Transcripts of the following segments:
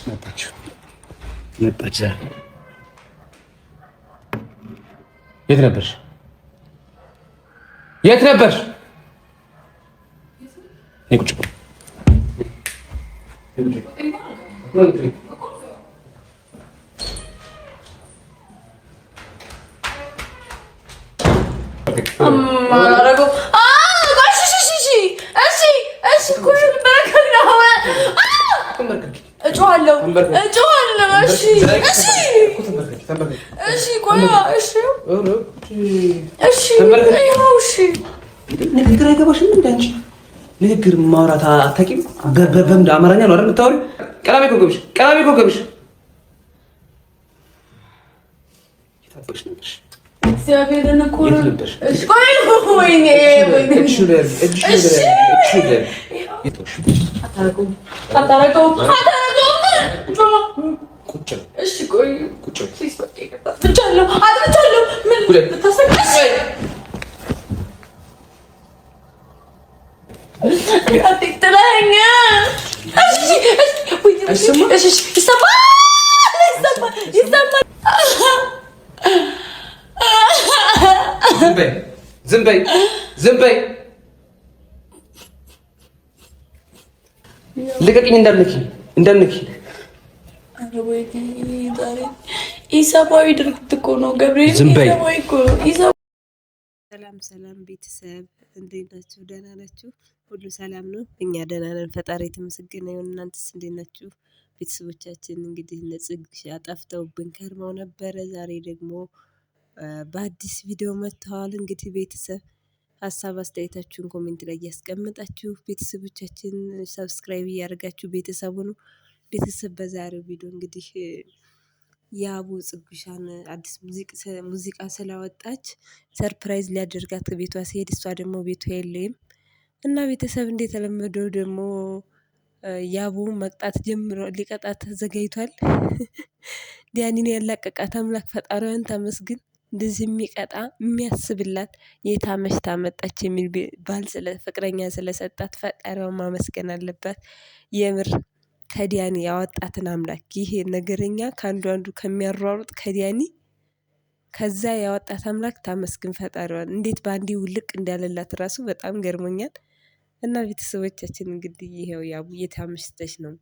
መጣች መጣች። የት ነበርሽ? የት ነበርሽ? ቁጭ እጮሃለሁ እጮሃለሁ። እሺ እሺ እሺ ቆይ እሺ እሺ እሺ። ንግግር አይገባሽም እንደ አንቺ ንግግር ማውራት አታውቂም። በምንድን አማርኛ ነው አይደል የምታወሪው? ቀላሜ ኮከብሽ፣ ቀላሜ ኮከብሽ እግዚአብሔርን እኮ ነው። እሺ ቆይ ወይኔ ወይኔ አታረገውም አታረገውም። እሺ ቆይ አጥፍቻለሁ አጥፍቻለሁ። ምን አትጥለኝ። እሺ ይሰማል ይሰማል። ዝም በይ ዝም በይ። ልቀቅኝ! እንዳትነኪ እንዳትነኪ። ኢሰብአዊ ድርጊት እኮ ነው ገብርኤል። ዝም በይ። ሰላም ሰላም ቤተሰብ እንዴት ናችሁ? ደህና ናችሁ? ሁሉ ሰላም ነው? እኛ ደህና ነን፣ ፈጣሪ የተመሰገነ ይሁን። እናንተስ እንዴት ናችሁ? ቤተሰቦቻችን እንግዲህ እነ ጽግሻ ጠፍተውብን ከርመው ነበረ። ዛሬ ደግሞ በአዲስ ቪዲዮ መጥተዋል። እንግዲህ ቤተሰብ ሀሳብ አስተያየታችሁን comment ላይ እያስቀመጣችሁ ቤተሰቦቻችን subscribe እያደረጋችሁ ቤተሰቡ ነው። ቤተሰብ በዛሬው ቪዲዮ እንግዲህ የአቡ ጽጉሻን አዲስ ሙዚቃ ስላወጣች surprise ሊያደርጋት ቤቷ ሲሄድ እሷ ደግሞ ቤቷ የለም እና ቤተሰብ እንደተለመደው ደግሞ ያቡ መቅጣት ጀምሮ ሊቀጣት ተዘጋጅቷል። ዲያኒን ያላቀቃት አምላክ ፈጣሪዋን ተመስግን። እንደዚህ የሚቀጣ የሚያስብላት የታመሽ ታመጣች የሚል ባል ስለ ፍቅረኛ ስለሰጣት ፈጣሪዋን ማመስገን አለባት። የምር ከዲያኒ ያወጣትን አምላክ ይሄ ነገረኛ ከአንዱ አንዱ ከሚያሯሩጥ ከዲያኒ ከዛ ያወጣት አምላክ ታመስግን ፈጣሪዋን። እንዴት በአንዴ ውልቅ እንዳለላት ራሱ በጣም ገርሞኛል። እና ቤተሰቦቻችን እንግዲህ ይሄው ያቡ የታመሽተሽ ነው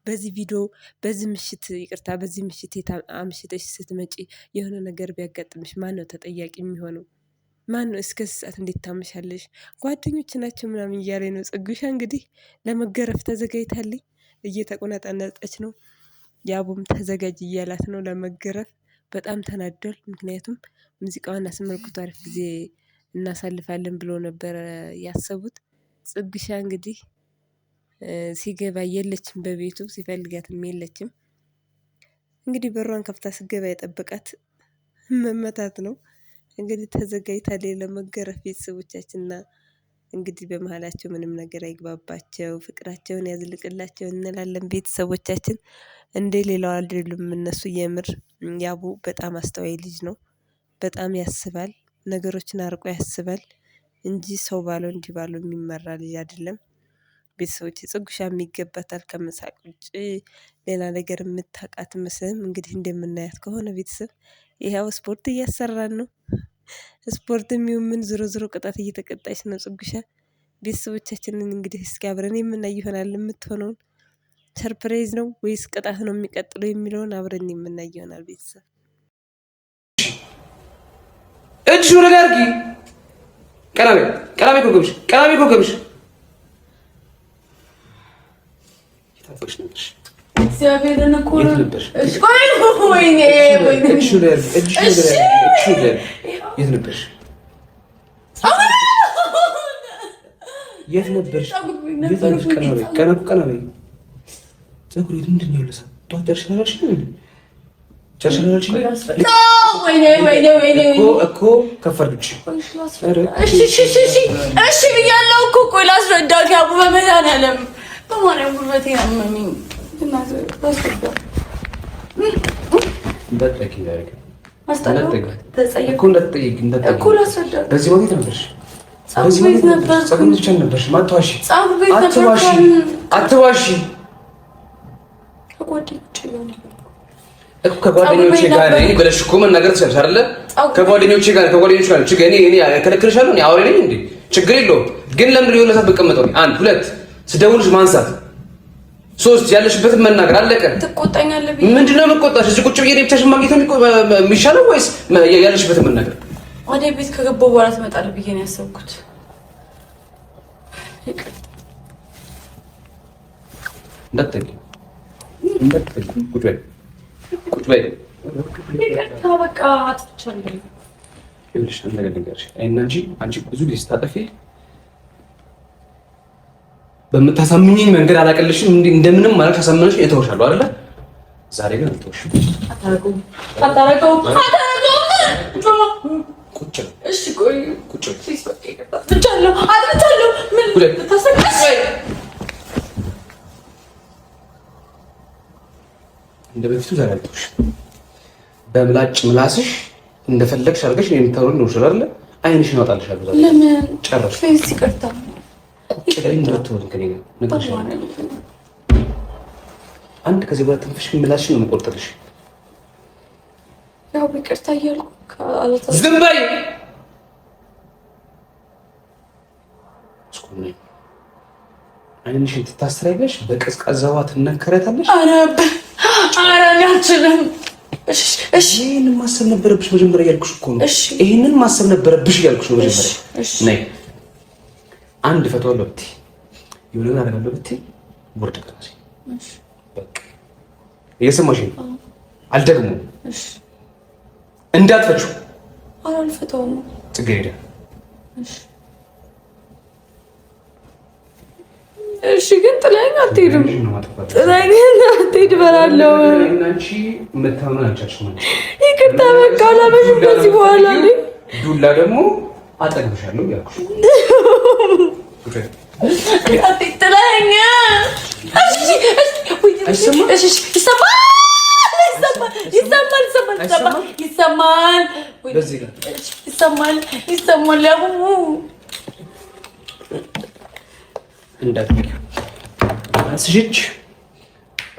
በዚህ ቪዲዮ በዚህ ምሽት ይቅርታ፣ በዚህ ምሽት አምሽተሽ ስትመጪ የሆነ ነገር ቢያጋጥምሽ ማን ነው ተጠያቂ የሚሆነው? ማን ነው? እስከ ሰዓት እንዴት ታመሻለሽ? ጓደኞች ናቸው ምናምን እያለ ነው። ጽጉሻ እንግዲህ ለመገረፍ ተዘጋጅታለች፣ እየተቆነጠነጠች ነው። ያቡም ተዘጋጅ እያላት ነው ለመገረፍ። በጣም ተናዷል። ምክንያቱም ሙዚቃዋን አስመልክቶ አሪፍ ጊዜ እናሳልፋለን ብሎ ነበረ ያሰቡት። ጽግሻ እንግዲህ ሲገባ የለችም በቤቱ ሲፈልጋትም የለችም። እንግዲህ በሯን ከፍታ ስገባ የጠበቃት መመታት ነው። እንግዲህ ተዘጋጅታለች ለመገረፍ ቤተሰቦቻችንና እንግዲህ በመሀላቸው ምንም ነገር አይግባባቸው፣ ፍቅራቸውን ያዝልቅላቸው እንላለን። ቤተሰቦቻችን እንደ ሌላው አይደሉም እነሱ። የምር ያቡ በጣም አስተዋይ ልጅ ነው። በጣም ያስባል፣ ነገሮችን አርቆ ያስባል እንጂ ሰው ባለው እንዲህ ባለው የሚመራ ልጅ አይደለም። ቤተሰቦች ጽጉሻ የሚገባታል ከመሳቅ ውጭ ሌላ ነገር የምታውቃት መስልም። እንግዲህ እንደምናያት ከሆነ ቤተሰብ ይኸው ስፖርት እያሰራን ነው። ስፖርት የሚሆን ምን ዞሮ ዞሮ ቅጣት እየተቀጣች ነው ጽጉሻ። ቤተሰቦቻችንን እንግዲህ እስኪ አብረን የምናይ ይሆናል። የምትሆነውን surprise ነው ወይስ ቅጣት ነው የሚቀጥለው የሚለውን አብረን የምናይ ይሆናል። ቤተሰብ እጅሽ ወደ ላይ አድርጊ። ቀና በይ፣ ቀና በይ ኮከብሽ፣ ቀና በይ ኮከብሽ። እግዚአብሔርን እኮ ነው። እሺ ቆይ ወይኔ ወይኔ የት ነበርሽ? የት ነበርሽ? ቀና ቀና በይ። ፀጉሬ ምንድን ነው ያለሰ? ጠዋት ጨርሰናል አልሽኝ? ጨርሰናል አልሽኝ እኮ ከፍ አድርግሽ። እሺ ብያለሁ እኮ። ቆይ ላስረዳህ። ያቡ በመድኃኒዓለም በማርያም ጉልበቴ አመመኝ። በዚህ ቦታ ነበርሽ? ነበርሽ? አትዋሺ፣ አትዋሺ። እኮ ከጓደኞቼ ጋር ነኝ ብለሽ እኮ መናገር ትችያለሽ አይደለ? ከጓደኞቼ ጋር ችግር እኔ እከለክልሻለሁ? እኔ አውሬ ነኝ እንዴ? ችግር የለውም። ግን ለምንድን ነው የሆነ ሰዓት ብቀመጠው? አንድ ሁለት ስደውልሽ ማንሳት፣ ሶስት ያለሽበትን መናገር። አለቀ። ትቆጣኛለህ ብዬ ምንድን ነው የምቆጣሽ? እዚህ ቁጭ ብዬ ብቻሽን ማግኘት የሚሻለው ወይስ ያለሽበትን መናገር? ወደ ቤት ከገባሁ በኋላ ትመጣለህ ብዬ ነው ያሰብኩት። እንዳትተኝ እንዳትተኝ፣ ቁጭ በይ ቁጭ በይ። ይቅርታ በቃ አጥፍቻለሁ። ይኸውልሽ አንድ ነገር ልንገርሽ፣ እኔና አንቺ ብዙ ጊዜ ስታጠፊ በምታሳምኚኝ መንገድ አላቀልሽም። እንደምንም ማለት አሳምነሽ እተውሻለሁ አይደለ? ዛሬ ግን አልተውሽም። አታረገውም፣ አታረገውም፣ አታረገውም። ቁጭ በይ። እሺ ቆይ ቁጭ በይ። አጥፍቻለሁ፣ አጥፍቻለሁ። ምን ታሰቀሽ? እንደ በፊቱ ዛሬ አልተውሽም። በምላጭ ምላስሽ እንደፈለግሽ አድርገሽ እኔን የምታወሪው ነው አይደለ? ዓይንሽን አወጣልሻለሁ ዛሬ። ለምን ጨረስኩ። Please ይቅርታ። ቁጭ በይ፣ እንዳትወሪ ከእኔ ጋር እነግርሻለሁ። አንድ ከዚህ በኋላ ትንፍሽ ምላስሽን ነው የምቆርጥልሽ። ያው ይቅርታ እያልኩ ዝም በይ። ዓይንሽን ትታስሪያለሽ፣ በቀዝቃዛ ውሃ ትነከሪያታለሽ። ኧረ ኧረ እኔ አልችልም። እሺ እሺ፣ ይሄንን ማሰብ ነበረብሽ መጀመሪያ እያልኩሽ እኮ ነው። እሺ። ይሄንን ማሰብ ነበረብሽ እያልኩሽ ነው መጀመሪያ። እሺ። ነይ አንድ እፈታዋለሁ ብትይ የሆነ ነገር አደርጋለሁ ብትይ ውርድ ከራሴ። እሺ። በቃ እየሰማሽኝ ነው? አልደግሞም። እሺ። እንዳትፈቺው። ኧረ አልፈታውም። ጽጌረዳ። እሺ እሺ፣ ግን ጥለኸኝ አትሄድም። ጥለኸኝ አትሄድ እበላለሁ። አንቺ መታመን አልቻልሽም። አንቺ ይቅርታ በቃ አላመሽም ከዚህ በኋላ እኔ። ዱላ ደግሞ አጠግብሻለሁ እያልኩሽ ጥለኸኝ። እሺ እሺ፣ አይሰማም? እሺ እሺ፣ ይሰማል ይሰማል ይሰማል ይሰማል ይሰማል በዚህ ጋር ይሰማል ይሰማል። ያቡ እንዳትነኪው። ራስሽ እጅ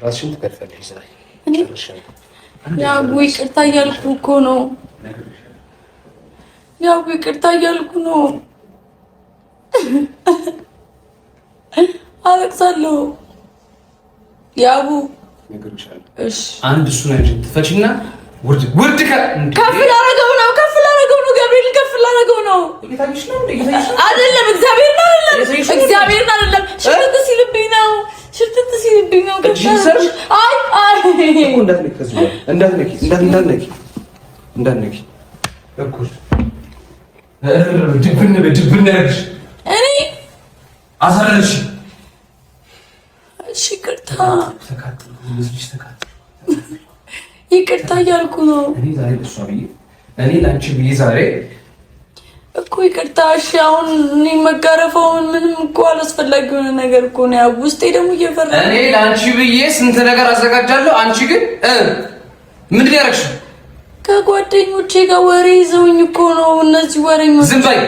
ራስሽን ትከፍያለሽ ዛሬ። ጨርሻለሁ። ያቡ ይቅርታ እያልኩ እኮ ነው። ያቡ ይቅርታ እያልኩ ነው። አለቅሳለሁ። ያቡ እነግርሻለሁ። እሺ አንድ እሱን አይደል ትፈቺና ውርድ ውርድ ከፍ ላደርገው ነው። ከፍ ላደርገው ነው። ገብርኤል ከፍ ላደርገው ነው። እየታየሽ ነው እንዴ? እየታየሽ ነው? አይደለም፣ እግዚአብሔርን አይደለም፣ እየታየሽ ነው? እግዚአብሔርን አይደለም። ሽርትት ሲልብኝ ነው። ሽርትት ሲልብኝ ነው። ከፍ እጅሽን ሰርሽ? አይ አይ እኮ እንዳትነኪ፣ ከዚህ በኋላ እንዳትነኪ፣ እንዳትነኪ፣ እንዳትነኪ። እኩል ድብን በይ፣ ድብን ያደርግሽ እኔ አሳረርሽ። እሺ ይቅርታ፣ ተቃጥሎ ልጅ ተቃጥሎ ይቅርታ እያልኩ ነው እኔ ዛሬ ለእሷ ብዬ እኔ ለአንቺ ብዬ ዛሬ እኮ ይቅርታ። እሺ አሁን እኔ መጋረፈውን ምንም እኮ አላስፈላጊ የሆነ ነገር እኮ ነው። ያው ውስጤ ደግሞ እየፈራ እኔ ለአንቺ ብዬ ስንት ነገር አዘጋጃለሁ። አንቺ ግን ምንድን ነው ያደረግሽው? ከጓደኞቼ ጋር ወሬ ይዘውኝ እኮ ነው እነዚህ ወሬኞች። ዝም በይ።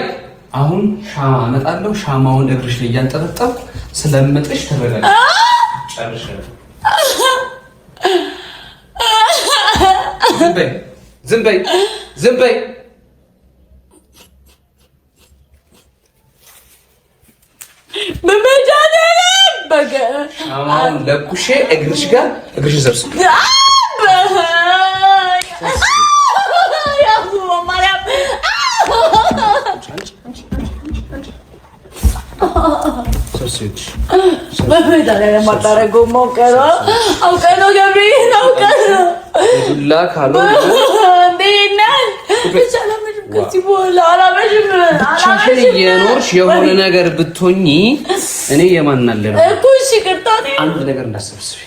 አሁን ሻማ አመጣለሁ። ሻማውን እግርሽ ላይ እያንጠበጠብኩ ስለምጥሽ ተረጋጊ። ጨርሻለሁ። ዝም በይ፣ ዝም በይ፣ ዝም በይ። በመድኃኒዓለም በገ ሻማውን ለኩሼ እግርሽ ጋር እግርሽን ሰብስቢ። ማርያም ሰብስቢ። በመድኃኒዓለም አታደርገውም። አውቀህ ነው፣ አውቀህ ነው ገብርኤል፣ አውቀህ ነው። ዱላ ካልሆነ እንዴት ነህ? እሺ አላመሽም፣ ከዚህ በኋላ አላመሽም፣ ብቻሽን አላመሽም እየኖርሽ የሆነ ነገር ብትሆኚ እኔ የማን አለ ነው። እኮ። እሺ ይቅርታ። እኔ አንድ ነገር እንዳሰብስቢ።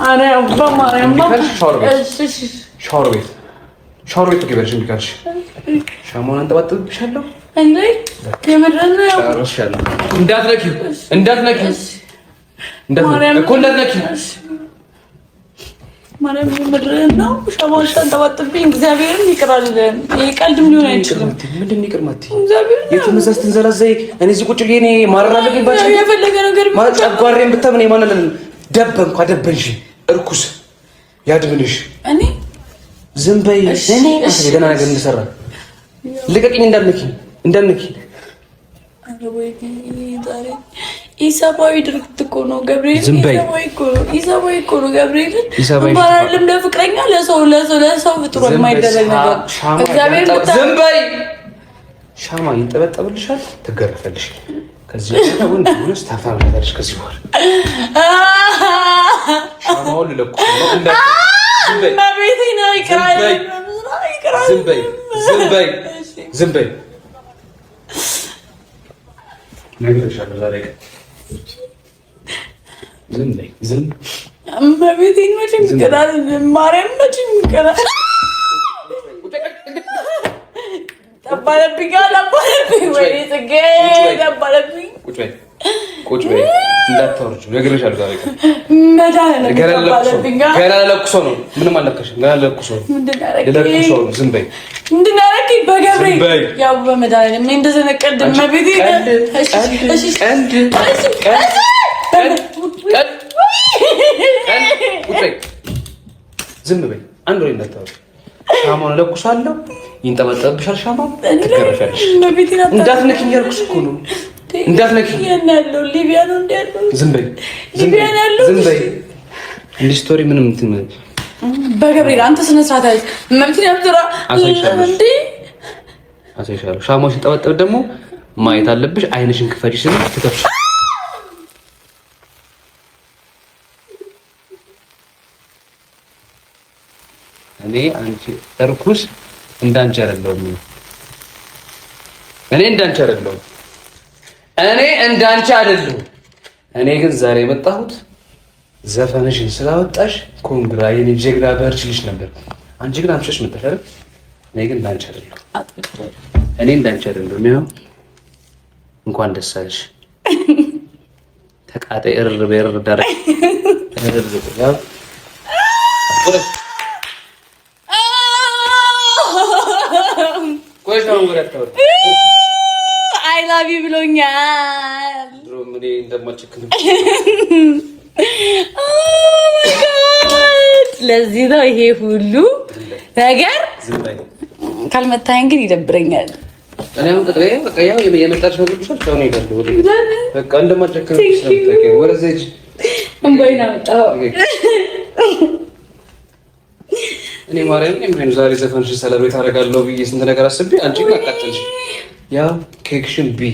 ኧረ በማርያም እምቢ ካልሽ ሻወር ቤት፣ እሺ እሺ ሻወር ቤት፣ ሻወር ቤት ትገቢያለሽ። እምቢ ካልሽ ሻማውን አንጠባጥብብሻለሁ። እንዴ የምርህን ነው? ጨርሻለሁ። እንዳትነኪው፣ እንዳትነኪው፣ እንዳትነኪው እኮ እንዳትነኪው። ማርያም የምርህን ነው? ሻማውን ታንጠባጥብኝ እግዚአብሔርን ይቅር አልልህም። ይሄ ቀልድም ሊሆን አይችልም። ምንድን ነው ይቅር ማትይ? እግዚአብሔርን የትም እዛ ስትንዘላዘይ እኔ እዚህ ቁጭ ብዬ እኔ ማረር አለብኝ ባንቺ? የፈለገ ነገር ማለት ጨጓራዬን ብታምን የማን አለ ደበንኩ፣ አደበንሽ እርኩስ። ያድብንሽ። እኔ ዝም በይ። እኔ ደህና ነገር እንድሰራ ልቀቅኝ፣ እንዳትነኪ እንዳትነኪ። ኢሰብአዊ ድርጊት እኮ ነው ገብርኤል። ኢሰብአዊ እኮ ነው፣ ኢሰብአዊ እኮ ነው ገብርኤልን። እንኳን አይደለም ለፍቅረኛ ለሰው ለሰው ለሰው ፍጡር የማይደረግ ነገር። እግዚአብሔር ዝም በይ። ሻማ ይንጠበጠብልሻል፣ ትገረፈልሽ። ከዚህ በኋላ ወንድ ሆነሽ ታፍራለሽ። ከዚህ በኋላ ሻማውን ልለኩስ ነው። ዝም በይ፣ ዝም በይ፣ ዝም በይ። ነግሬሻለሁ ዛሬ ቀን ዝም በይ፣ ዝም እመቤቴን መቼም ይቀራል፣ ማርያም መቼም ይቀራል። ጠባለብኝ፣ ጠባለብኝ፣ ወይኔ ጽጌ ጠባለብኝ። ቁጭ በይ፣ ቁጭ በይ፣ እንዳታወርጂው ነግሬሻለሁ። ዛሬ ቀን ገና ለኩሶ ነው። ምንም አልነካሽም። ገና ለኩሶ ነው። ለኩሶ ነው። ዝም በይ። ምንድን ነው ያደረግኝ? በገብርኤል ያው በመድኃኒዓለም እኔ እንደዚህ ዓይነት ቀልድ እመቤቴን ቀልድ ዝም በይ። አንድ ወሬ እንዳታወሪ። ሻማውን እለኩሳለሁ፣ ይንጠበጠብሻል። ሻማው ትገረፊያለሽ። እንዳትነኪኝ እያልኩሽ እኮ ነው። እንዳትነኪኝ። ሊቢያ ነው እንደ ያለው። ዝም በይ፣ ዝም በይ። እንዲህ story ምንም እንትን በገብርኤል አንተ ስነ ስርዓት ያዝ። እመቤቴን ያብዝራ እንዴ አሳይሻለሁ። ሻማው ሲንጠበጠብ ደግሞ ማየት አለብሽ። አይንሽን ክፈቺ ስል ትከፍሽ እኔ አንቺ እርኩስ እንዳንቺ አይደለሁም። እኔ እንዳንቺ አይደለሁም። እኔ እንዳንቺ አይደለሁም። እኔ ግን ዛሬ የመጣሁት ዘፈንሽን ስላወጣሽ congra የኔ ጀግና በርችልሽ ነበር። አንቺ ግን አምሸሽ መጣሽ አይደል? እኔ ግን እንዳንቺ አይደለሁም። እኔ እንዳንቺ አይደለሁም። ያው እንኳን ደስ አለሽ። ተቃጣይ እርር በእርር ዳረ እርር ያው I love you ብሎኛል። ለዚህ ነው ይሄ ሁሉ ነገር። ካልመታኸኝ ግን ይደብረኛል። እኔ ማርያም ምን ዛሬ ዘፈንሽን celebrate አደርጋለሁ ብዬ ስንት ነገር አስቤ አንቺ ግን አቃጠልሽ። ያ ኬክሽን ቢ